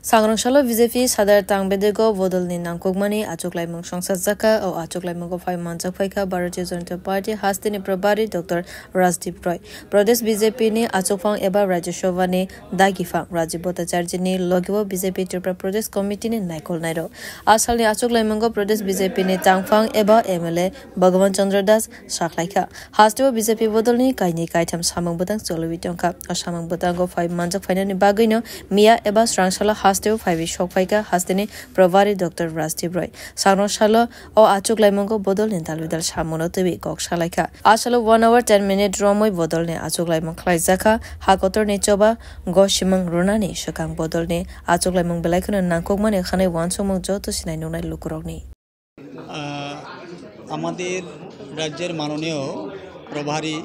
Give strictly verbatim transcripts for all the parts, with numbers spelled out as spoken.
Sangrong salo B J P sadar tang bedego bodolni nangkukmani achuklaimung songsajak kha. O achuklaimungo phai manjak phai kha Bharatiya Janata Party hasteni Prabhari Doctor Rajdeep Roy, Pradesh B J P ni achukphang eba Rajya Sabha ni dagiphang Rajiv Bhattacharya ni logeo B J P Tripura Pradesh Committee ni naikolnairok. A salni achuklaimungo Pradesh B J P ni tangphang eba M L A Bhagavan Chandra Das sakhlaikha. Hasteo B J P bodolni kainwi kaitham samung bwtang choliwi tongkha. O samung bwtango phai manjak phainani bagwino miya eba swrangsalo hasteo phaiwi sok phaikha hasteni Prabhari Doctor Rajdeep Roy. Sangrong salo o achuklaimungo bodolni dalbidal samungno twiwi kok salaikha. A salo one hour ten minute romwi bodolni achuklaimung khlaijakha. Ha kotorni choba gosimung rwnani swkang bodolni achuklaimung belai kheno nangkukmani khanai uansukmung joto sinai nuknai lukurokni. আহ, আমাদের রাজ্যের মাননীয় প্রভারী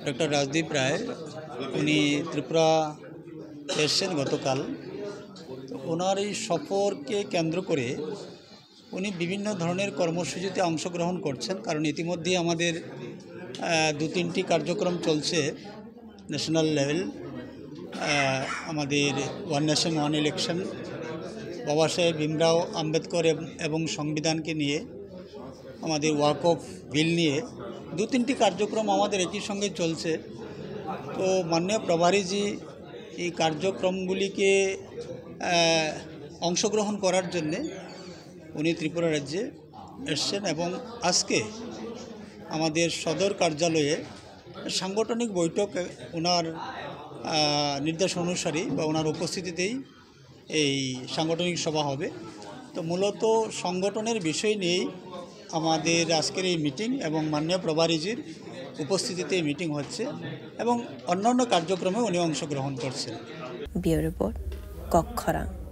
ডক্টর রাজদীপ রায়, উনি ত্রিপুরা এসছেন গতকাল। তো ওনার এই সফরকে কেন্দ্র করে উনি বিভিন্ন ধরনের কর্মসূচিতে অংশগ্রহণ করছেন, কারণ ইতিমধ্যেই আমাদের, আহ, দু তিনটি কার্যক্রম চলছে ন্যাশনাল লেভেল, আহ, আমাদের ওয়ান নেশন ওয়ান ইলেকশন, বাবা সাহেব ভীমরাও আম্বেদকর এব-, এবং সংবিধানকে নিয়ে আমাদের ওয়াকফ বিল নিয়ে দু তিনটি কার্যক্রম আমাদের একই সঙ্গে চলছে। তো মাননীয় প্রভারীজি এই কার্যক্রমগুলিকে, আহ, অংশগ্রহণ করার জন্যে উনি ত্রিপুরা রাজ্যে এসছেন এবং আজকে আমাদের সদর কার্যালয়ে সাংগঠনিক বৈঠক ওনার, আহ, নির্দেশ অনুসারেই বা ওনার উপস্থিতিতেই এই সাংগঠনিক সভা হবে। তো মূলত সংগঠনের বিষয় নিয়েই আমাদের আজকের এই মিটিং এবং মাননীয় প্রভারীজির উপস্থিতিতে এই মিটিং হচ্ছে এবং অন্যান্য কার্যক্রমে উনি অংশগ্রহণ করছেন। Bureau Report, Kokkhorang.